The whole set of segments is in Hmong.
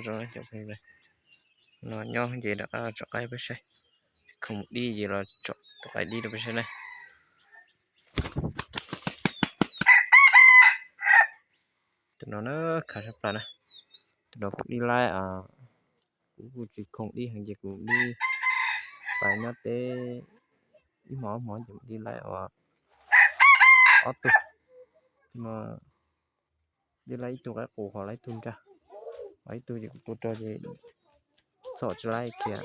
Zoo cov phooj ywg, no nyob ces rov qab tsom qaib peb saib, khoom dib ces los tsom tus qaib dib rau peb saib na. Tus no na, khav sab plaws na. Tus no kuv dib laib, kuv kuj tsis khoom dib heev ces kuv dib pais nyob teb ib hmos ob hmos ces dib laib ua ob tug. Tus no dib laib ib tug qaib qus, ho laib ib tug nraj, ho ib tug ces kuv tua rau ces txhom tsis laib kiag.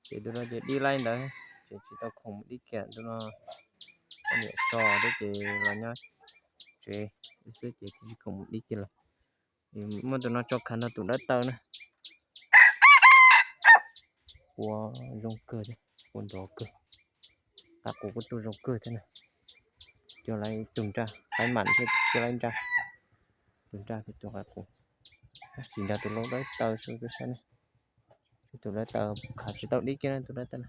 Ces tus no ces dib laib ntawd ces tsis tau khoom mus dib kiag. Tus no poj niam so thiab ces los nyob tsev xwb ces tsis khoom mus dib kiag lawm. Muab tus no tso khav nrog tus dawb taw na. Ua zoo kawg thiab, ua nrov kawg. Qaib qus kuj tuaj zoo kawg thiab na. Coj laib tus nraj, qaib mam thiab coj laib nraj. Tus nraj thiab tus qaib qus, tab sis nrog tus dawb taw seb, tus dawb taw khav tsis tau dib kiag na, tus dawb taw na.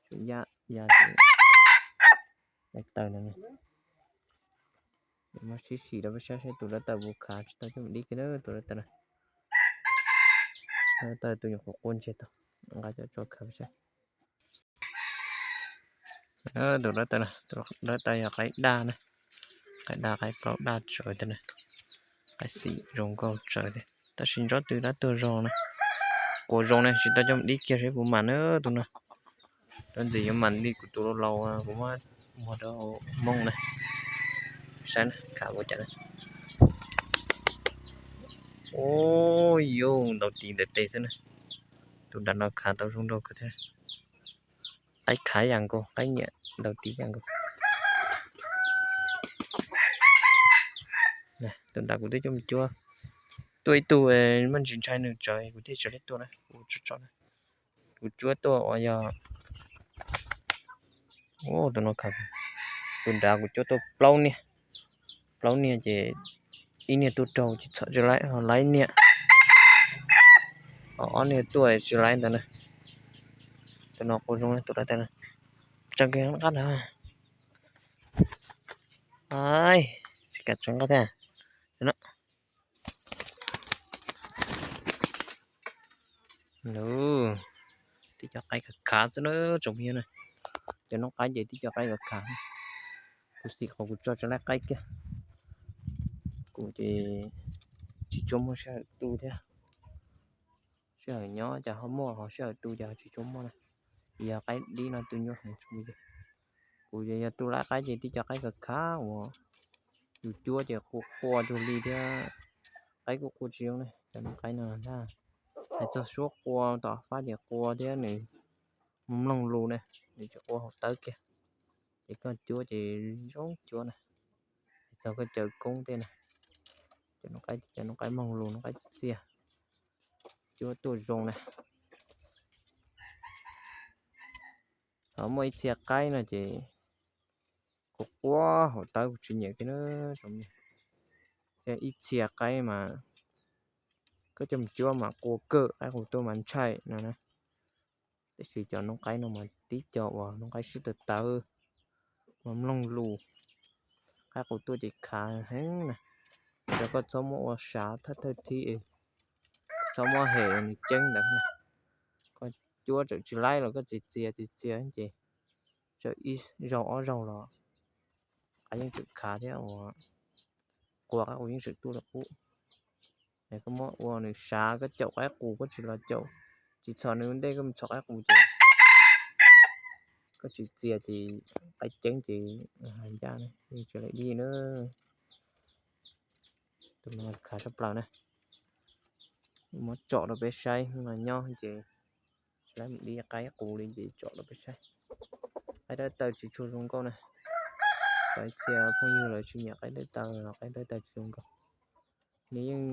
Tsuas ya ya tus dawb taw no. Muab sib sim rau peb saib seb tus dawb taw puas khav tsis tau coj mus dib kiag na, tus dawb taw na. Dawb taw tus nyuam qhuav qua ntseg tau, nqa cov tso khav peb saib. Tus dawb taw, tus dawb taw yog qaib daj na, qaib daj qaib plaub daj tsawv thiab na, qaib xim zoo nkauj tsawv thiab. Tab sis ntsob twg dab tuag zog na, qua zoo na, tsis tau coj mus dib kiag seb puas mam na tus no. Rau ntxiv yuav mam li kuv tus laus laus kuv muab muag rau Hmoob na, saib na khav ua cas na. Ua yus ntaus tis ntawm tes xwb na. Tus nram no khav tau zoo nraug kawg thiab. Qaib khav yam nkaus, qaib nyiam ntaus tis yam nkaus. Tus nram kuv twb coj mus cuab, tuaj ib tug muaj ntsis ntshai nws tsawv kuv thiaj tsis li tuaj na, kuv tso tso na. Kuv cuab tuaj uas yog tus no khav, tus nrad kuv cuab tuaj plaub niag, plaub niag ces ib niag tuaj raug ces txhom tsis laib, laib niag, ob niag tuaj tsis laib ntawd na. Tus no qua zoo tus dawb taw na, tsa kiag qab na. Tsis kam tsa qab thiab. Lub, tib co qaib khav khav xwb na tsoom phooj ywg na. Cov noob qaib ces tib co qaib khav khav. Kuv xim qhov kuv tso tsis laib qaib kiag. Kuv ces tsis tshua muaj sij hawm tu thiab. Sij hawm nyob ces ho muaj, ho sij hawm tu ces ho tsis tshua muaj na. Yog qaib dib no tu nyuaj heev tsoom phooj ywg. Kuv ces yog tu laib qaib ces tib co qaib khav khav uas yus cuab ces qua qua cuag li thiab. Qaib kuj qua tsis zoo ne, cov noob qaib no ntag. Hais txog suab qua tom fab ces qua thiab nws mloog lus ne, nws tsis qua hauv tawb kiag. Ces koj cuab ces zoo cuab na. Hais txog koj cawv koob tej na, cov noob qaib, cov noob qaib mloog lus, noob qaib txias txias, cuab tuaj zoo na. Ho muaj ib txhia qaib no ces qua qua hauv tawb kuj tsis nyiam kiag na. Ib txhia qaib mas koj coj mus cuab mas qua kawg, qaib qus tuaj mas ntshai no na. Tab sis cov noob qaib no mas tib co uas noob qaib sib tawv tawv, mas mloog lus, qaib qus tuaj ces khav heev na. Ces koj txhob muab ua sav thawj thawj thib, txhob muab hem nws ceeb ntawd na. Koj cuab txawm tsis laib los koj txias txias txias txias ces txawm ib zaug ob zaug los qaib yeej tseem khav thiab uas qua qaib qus yeej tseem tuaj lawm qub. Es koj muab ua nws sav, koj caum qaib qus koj tsis los caum, tsis txhom nws ua ntej, koj mus txhom qaib qus ces koj tsis txias ces qaib ceeb ces hais ncaj ne, yeej tsis laib dib na. Tus no khav sab plaws na. Muab tsom rau peb saib, hnub no nyob ces tsis laib mus dib qaib qus li ces tsom rau peb saib. Qaib dawb taw tsis tshua zoo nkauj na. Cov ib txhia phooj ywg lawv tsis nyiam qaib dawb taw los qaib dawb taw tsis zoo nkauj. Nws yeej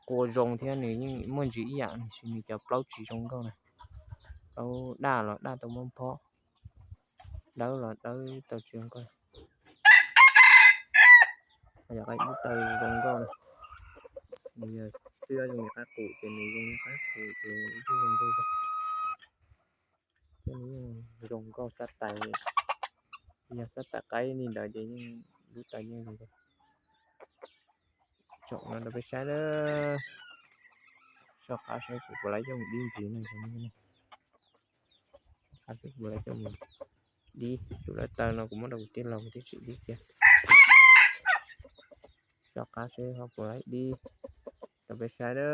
qua zoo thiab nws yeej muaj ntsis ib yam, nws cov plaub tsis zoo nkauj na. Plaub daj los daj tau mob phob, dawb los dawb tau tsis zoo nkauj. Yog qaib dawb taw zoo nkauj na, nws yog xwb zoo li qaib qus ces nws zoo li qaib qus ces yeej zoo nkauj zog. Thiab nws yeej zoo nkauj xab tais, yog xab tais qaib li ntawd ces yeej lub taw yeej zoo nkauj. Tsom no rau peb saib na. Soj qab saib kuv puas laib coj mus dib ntxiv no. Soj qab saib kuv puas laib coj mus dib. Tus lawv taw no kuv muab rau kuv tij laug kuv tij tsim dib cia. Soj qab saib ho puas laib dib rau peb saib na.